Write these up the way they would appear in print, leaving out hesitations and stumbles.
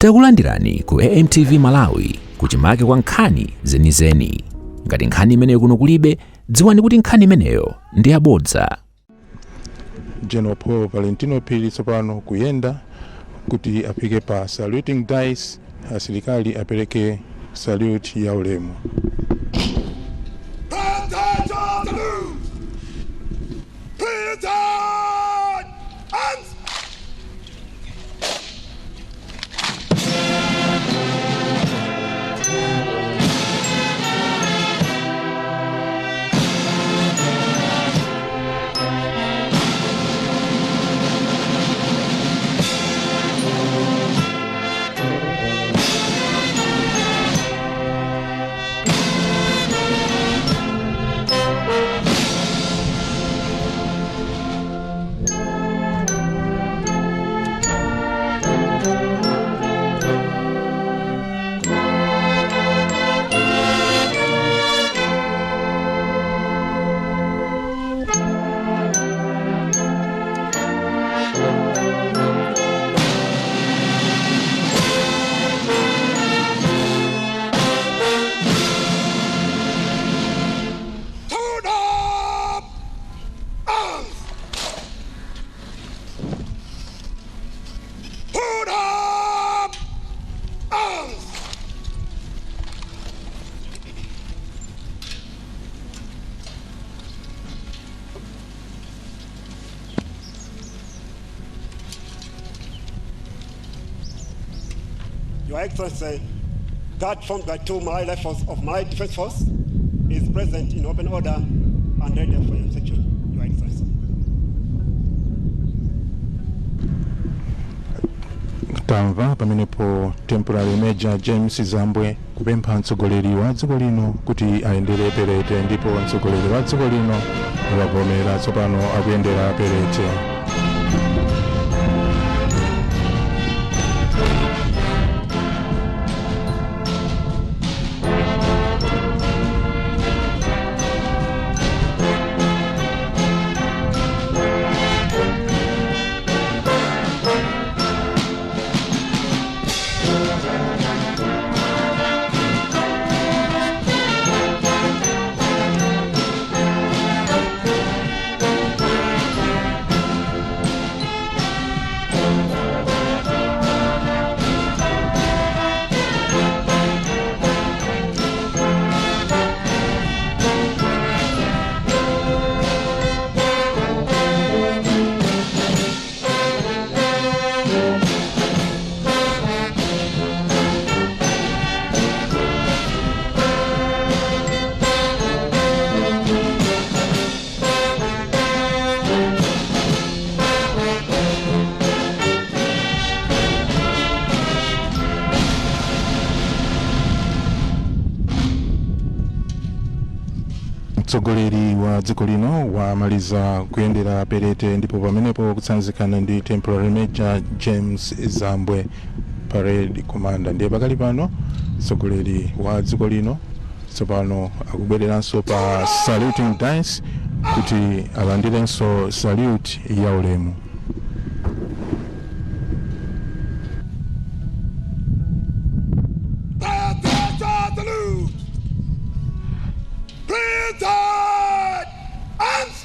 Takulandirani ku AMTV Malawi, kuchimake kwa nkhani zenizeni. Ngati nkhani imeneyo kuno kulibe, dziwani kuti nkhani imeneyo ndi yabodza. General Paul Valentino Phiri tsopano kuyenda kuti afike pa saluting dais, asilikali apereke salute ya ulemu. Attention, salute! Present! Arms! Turn up! Arms! Put up! Arms! Your Excellency, Guard formed by two Malawi Rifles of Malawi Defense Force is present in open order and ready for inspection, Your Excellency. Tamva pamenepo Temporary Major James Zambwe kupempha mtsogoleri wa dziko lino kuti ayendere perete, ndipo mtsogoleri wa dziko lino wavomera. Tsopano akuyendera perete. Mtsogoleri wa dziko lino wamaliza kuyendera perete, ndipo pamenepo kutsanzikana ndi Temporary Major James Zambwe, parade commander. Ndiye pakali pano mtsogoleri wa dziko lino tsopano akubwereranso pa saluting dais kuti alandirenso salute ya ulemu. Attention, salute! Present! Arms!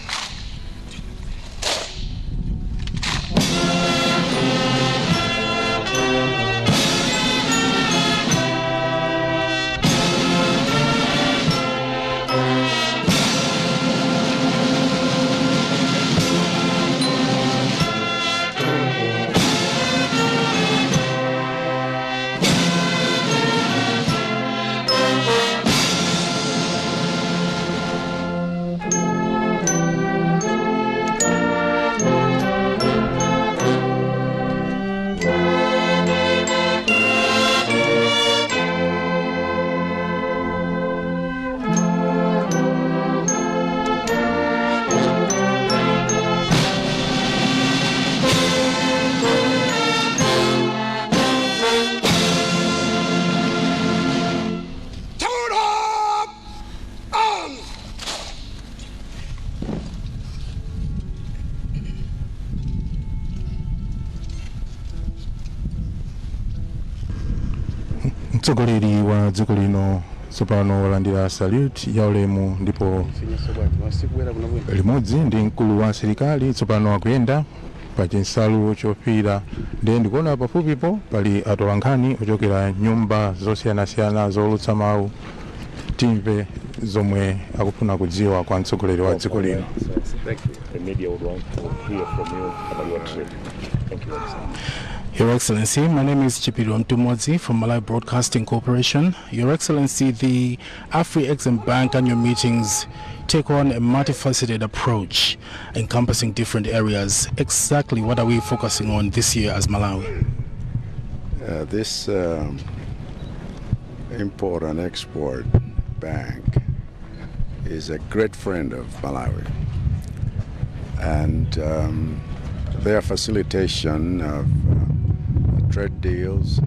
Mtsogoleri wa dziko lino tsopano walandira salute ya ulemu, ndipo limodzi ndi mkulu wa asilikali tsopano akuyenda pa chinsalu chofiira. Ndiye ndikuona pafupipo pali atolankhani ochokera nyumba zosiyanasiyana zowulutsa mawu. Timve zomwe akufuna kudziwa kwa mtsogoleri wa dziko lino. The media would want to hear from you about your trip. Thank you very much. Your Excellency, my name is Chipiro Mtumodzi from Malawi Broadcasting Corporation. Your Excellency, the Afri-Exim Bank annual meetings take on a multifaceted approach encompassing different areas. Exactly what are we focusing on this year as Malawi? This import and export bank is a great friend of Malawi. And their facilitation of trade deals,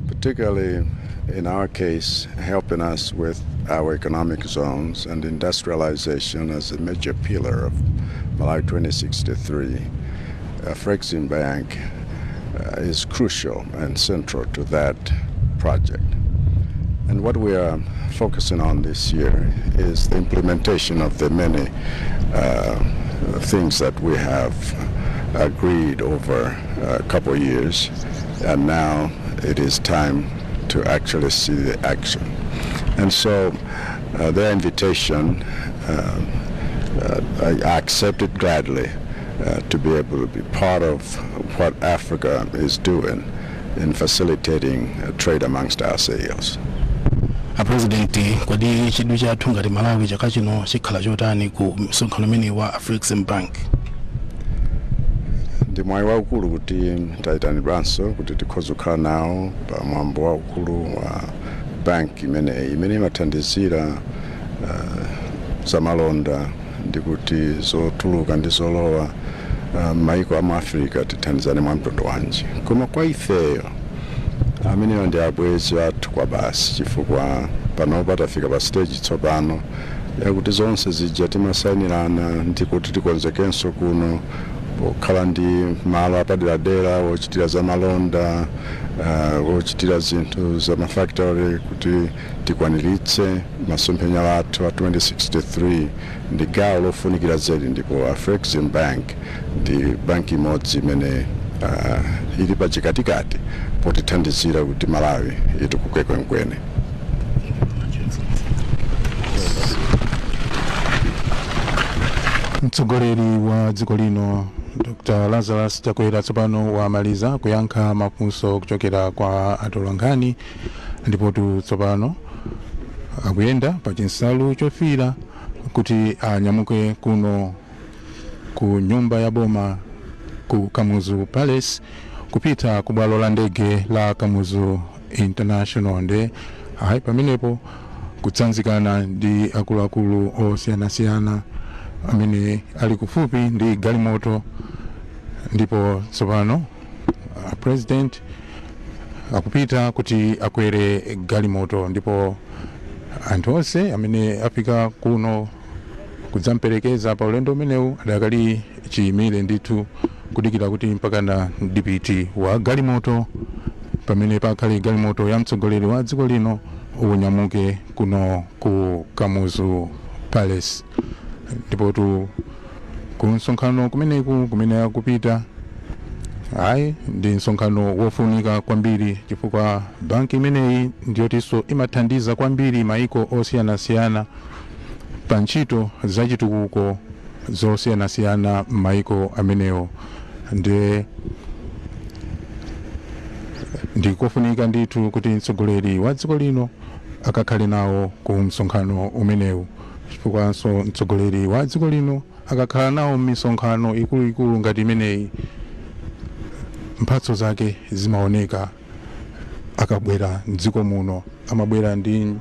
particularly in our case, helping us with our economic zones and industrialization as a major pillar of Malawi 2063, Afrexim Bank is crucial and central to that project. And what we are focusing on this year is the implementation of the many things that we have agreed over a couple of years, and now it is time to actually see the action. And so their invitation, I accept it gladly to be able to be part of what Africa is doing in facilitating trade amongst ourselves. A President, kodi chidwi chathu ngati Malawi chaka chino chikhala chotani ku msonkhano umene wa Afrexim Bank? Ndi mwayi waukulu kuti tayitanidwanso kuti tikhoza kukhala nawo pa mwambo waukulu wa banki imeneyi imene imathandizira zamalonda ndi kuti zotuluka ndi zolowa maiko amu Africa tithandizane mwa mtundu wanji. Koma kwa ifeyo, ameneyo ndi abwenzi athu kwa basi, chifukwa panopa tafika pa stage tsopano yakuti zonse zija timasayinirana ndi kuti tikonzekenso kuno pokhala ndi malo apaderadera wochitira zamalonda, wochitira zinthu za mafactory, kuti tikwaniritse masomphenya athu a 2063, ndi gawo lofunikira zedi. Ndipo Afrexim Bank ndi banki imodzi imene ili pachikatikati potithandizira kuti Malawi itukuke kwenikweni. Mtsogoleri wa dziko lino Dr Lazarus Chakwera tsopano wamaliza kuyankha mafunso kuchokera kwa atolankhani, ndipotu tsopano akuyenda pa chinsalu chofiira kuti anyamuke kuno ku nyumba ya boma ku Kamuzu Palace kupita ku bwalo la ndege la Kamuzu International. Nde ayi, pamenepo kutsanzikana ndi akuluakulu osiyanasiyana amene ali kufupi ndi galimoto. Ndipo tsopano President akupita kuti akwere galimoto, ndipo anthu onse amene afika kuno kudzamperekeza pa ulendo umenewu adakali chiyimire ndithu kudikira kuti mpakana mdipiti wa galimoto, pamene pakhale galimoto ya mtsogoleri wa dziko lino, unyamuke kuno ku Kamuzu Palace. Ndipotu ku msonkhano kumeneku kumene akupita, ayi, ndi msonkhano wofunika kwambiri, chifukwa banki imeneyi ndiyotinso imathandiza kwambiri maiko osiyanasiyana pa ntchito zachitukuko zosiyanasiyana m'maiko amenewo. Ndiye ndikofunika ndithu kuti mtsogoleri wa dziko lino akakhale nawo ku msonkhano umenewu, chifukwanso mtsogoleri wa dziko lino akakhala nawo m'misonkhano ikuluikulu ngati imeneyi, mphatso zake zimaoneka. Akabwera mdziko muno amabwera ndi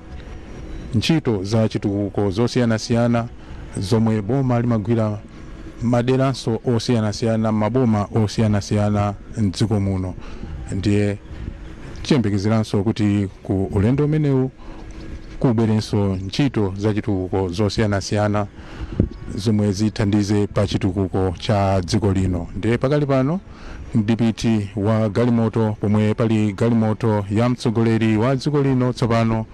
ntchito za chitukuko zosiyanasiyana zomwe boma limagwira maderanso osiyanasiyana, maboma osiyanasiyana mdziko muno. Ndiye chiyembekezeranso kuti ku ulendo umenewu kubwerenso ntchito za chitukuko zosiyanasiyana zomwe zithandize pa chitukuko cha dziko lino. Ndiye pakali pano Mdipiti wa galimoto pomwe pali galimoto ya mtsogoleri wa dziko lino tsopano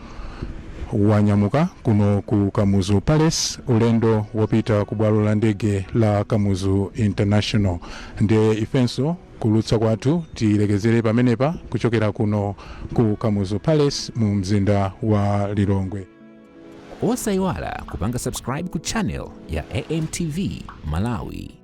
wanyamuka kuno ku Kamuzu Palace, ulendo wopita ku bwalo la ndege la Kamuzu International. Ndiye ifenso kulutsa kwathu tilekezere pamenepa kuchokera kuno ku Kamuzu Palace mu mzinda wa Lilongwe. Osayiwala kupanga subscribe ku channel ya AMTV Malawi.